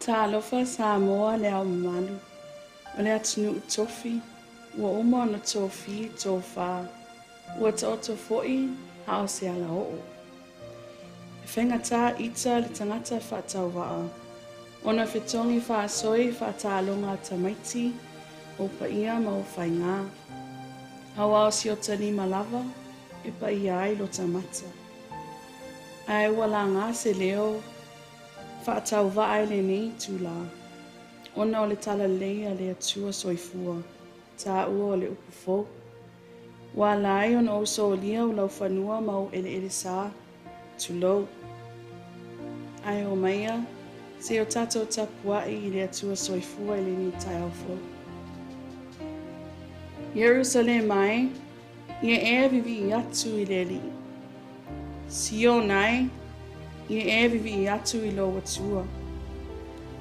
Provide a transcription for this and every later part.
Talofa Samoa le ao mamalu o le atunuu tofi ua uma ona tofi tofa ua taoto foi a o se alaoo. E faigata ita le tagata faatauvaa ona fetogi faasoi faataaloga a tamaiti ou paia ma ou faiga. Aua o si ota lima lava e paia ai lota mata. Ae ua laga se leo faatauvaa i lenei itulā ona o le talalelei a le Atua Soifua, taua o le upu fou. Ua ala ai ona ou solia o laufanua ma ou eleele sa, tulou. Ae omaia, se i o tatou tapuai i le Atua Soifua i lenei taeao fou. Ierusalema e, ia e vivii atu i le Alii. Siona e, ia e vivii atu i lou Atua.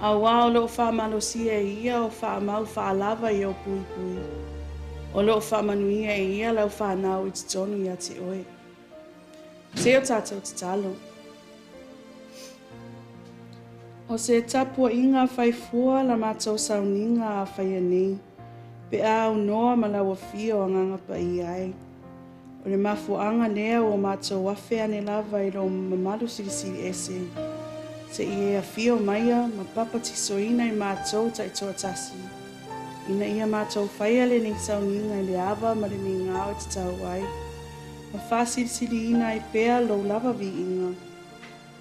Auā o lo o faamalosia e ia o faamau faalava i ou puipui. O lo o faamanuia e ia lau fanau i totonu ia te oe. Se i o tatou tatalo. O se tapuaiga faifua la matou sauniga a faia nei, pe a aunoa ma lau afio Agaga Paia e. O le mafuaaga lea ua matou afe ane lava i lou mamalu silisili ese, se i e afio maia ma papatisoina i matou taitoatasi, ina ia matou faia lenei sauniga i le ava ma le migao e tatau ai, ma faasilisiliina ai pea lou lava viiga.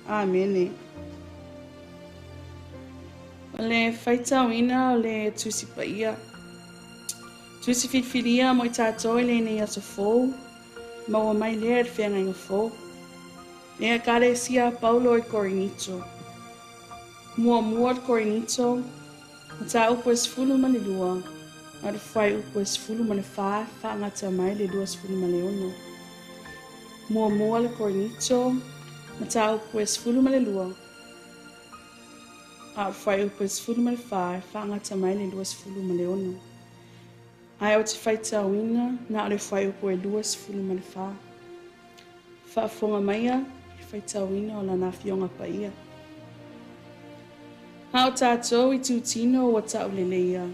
Amene. O le faitauina o le Tusi Paia. Tusi filifilia mo i tatou i lenei aso fou, maua mai lea i le feagaiga fou. Le Ekalesia a Paulo i Korinito. Muamua le Korinito, mataupu e 12, a o le fuaiupu e 14 faagata mai le 26. Muamua le Korinito, mataupu e 12, a o le fuaiupu e 14 faagata mai le 26. Ae ou te faitauina na o le fuaiupu e 24. Faafofoga maia i le faitauina o Lana Afioga Paia. A o tatou i tutino ua tauleleia,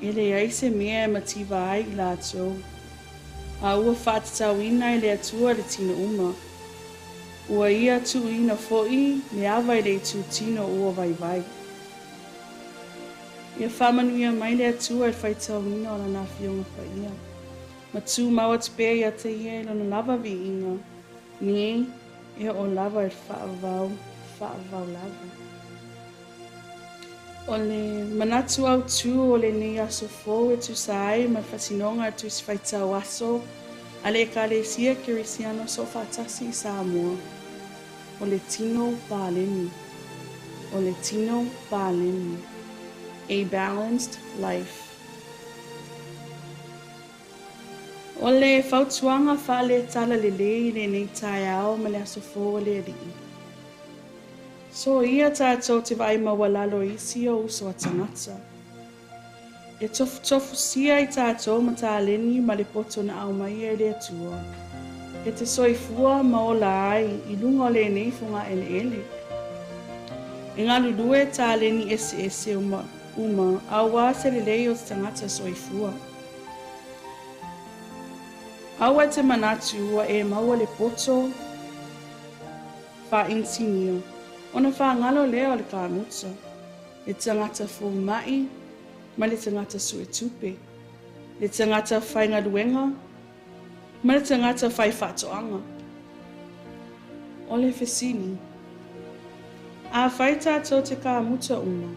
e leai se mea e mativa ai i latou, a ua faatatauina e le Atua le tino uma. Ua ia tuuina foi le ava i le itutino ua vaivai. Ia faamanuia mai le Atua i le faitauina o Lana Afioga Paia, ma tumau atu pea ia te ia i Lona lava viiga, nei e oo lava i le faavavau, faavavau lava. O le manatu autu o lenei aso fou e tusa ai ma le faatinoga a le Tusi Faitau Aso a le Ekalesia Kerisiano Soofaatasi i Samoa, o le tino paleni. O le tino paleni. A balanced life. O le fautuaga faale-talalelei i lenei taeao ma le aso fou a le Alii. Soia tatou te vaai maualalo i isi o uso a tagata. E tofutofusia i tatou ma taleni ma le poto na aumaia e le Atua, e te soifua ma ola ai i luga o lenei fogaeleele. E galulue taleni eseese uma, uma aua se lelei o se tagata soifua. Aua e te manatu ua e maua le poto faa-inisinia, ona faagalo lea o le kamuta, le tagata fomaʻi ma le tagata suetupe, le tagata faigaluega ma le tagata faifaatoaga. O le fesili, Afai tatou te kamuta uma,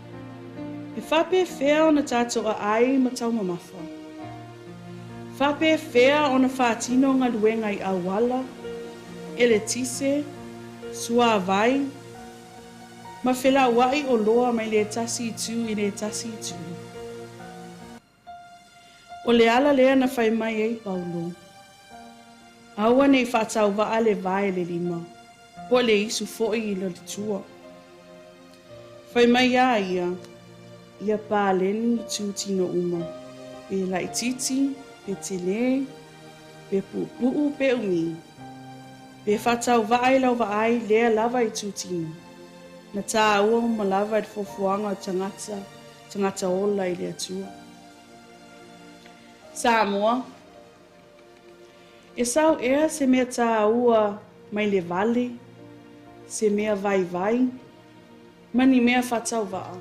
e faapefea ona tatou aai ma taumamafa? Faapefea ona faatino galuega i auala, eletise, suavai, ma felauai oloa mai le tasi itu i le tasi itu? O le ala lea na fai mai ai Paulo, Aua ne i faatauvaa le vae i le lima, po o le isu foi i le tua. Fai mai a ia, ia paleni itu tino uma, pe laitiiti, pe tele, pe puupuu, pe umi. Pe faatauvaa i lau vaai lea lava itu tino. Na tāua uma lava i le fuafuaga o tagata, tagata ola i le Atua. Samoa, E sau ea se mea tāua mai le vale, se mea vaivai, ma ni mea faatauvaa?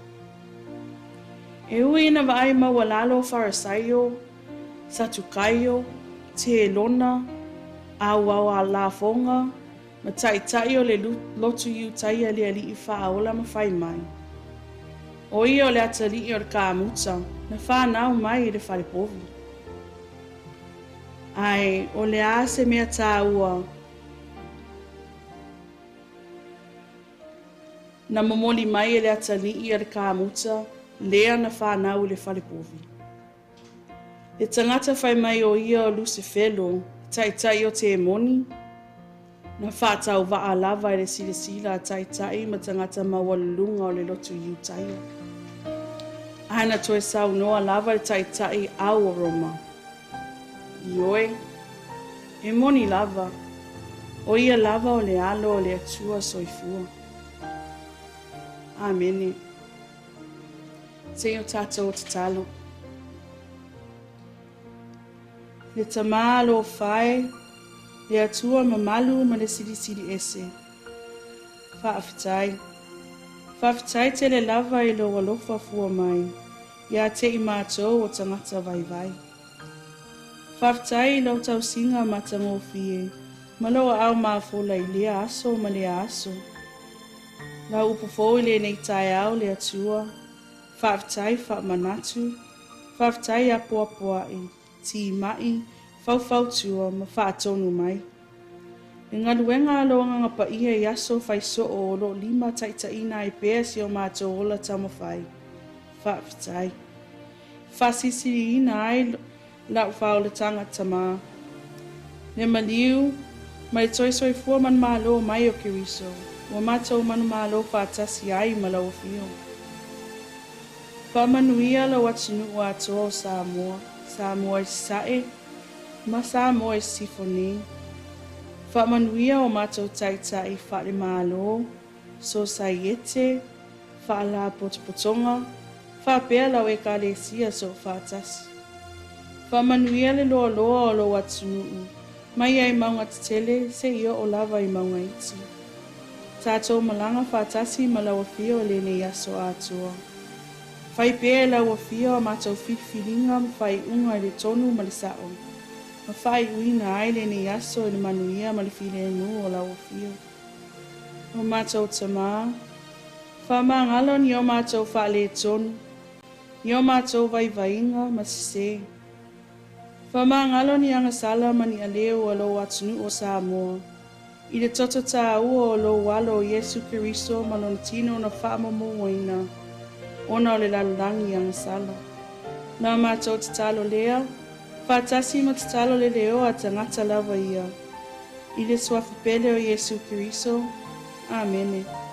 E ui ina vaai maualalo Farisaio, Satukaio, Telona, auao a lafoga, ma taitai o le lotu Iutaia le Alii Faaola ma fai mai, O ia o le atalii o le kamuta na whānau mai i le falepovi. Ae o le a se mea tāua na momoli mai e le atalii a le kamuta lea na whānau i le falepovi. Le tagata fai mai o ia o Lusifelo, taitai o temoni, na faatauvaa lava i le silasila a taitai ma tagata maualuluga o le lotu Iutaia. Ae na toe saunoa lava le taitai au o Roma. Ioe, e moni lava, o ia lava o le alo o le Atua soifua. Amene. Se i o tatou tatalo. Le Tama alofa e, le Atua mamalu ma le Silisili Ese. Faafetai. Faafetai tele lava i lou alofa fua mai ia te i matou o tagata vaivai. Faafetai i lau tausiga matagofie ma lou aao mafola i lea aso ma lea aso. Lau upu fou i lenei taeao le Atua, faafetai faamanatu, faafetai apoapoai, timai, faufautua ma faatonu mai. Le galuega a lou Agaga Paia i aso fai soo o lo o limataitaiina ai pea si o matou ola taumafai. Faafetai. Faasilisiliina ai lau faaolataga Tama. Le maliu, ma le toe soifua manumalo mai o Keriso, ua matou manumalo faatasi ai ma lau Afio. Faamanuia lou atunuu atoa o Samoa, Samoa i Sasae ma Samoa i Sisifo nei. Faamanuia o matou taitai faale-Malo, sosaiete, faalapotopotoga, faapea lau Ekalesia Soofaatasi. Faamanuia le loaloa o lou atunuu, mai ai mauga tetele seia oo lava i mauga iti. Tatou malaga faatasi ma lau Afio i lenei aso atoa. Fai pea e lau Afio a matou filifiliga ma faaiuga i le tonu ma le sao, ma faaiuina ai lenei aso i le manuia ma le filemu o lau Afio. O matou Tama, faamagalo ni o matou faaletonu, ni o matou vaivaiga ma sesē. Faamagalo ni agasala ma ni aleu a lou atunuu o Samoa, i le toto tāua o lou Alo o Iesu Keriso ma lona tino na faamomoina ona o le lalolagi agasala. Na matou tatalo lea, faatasi ma tatalo le leoa a tagata lava ia, i le suafa pele o Iesu Keriso. Amene.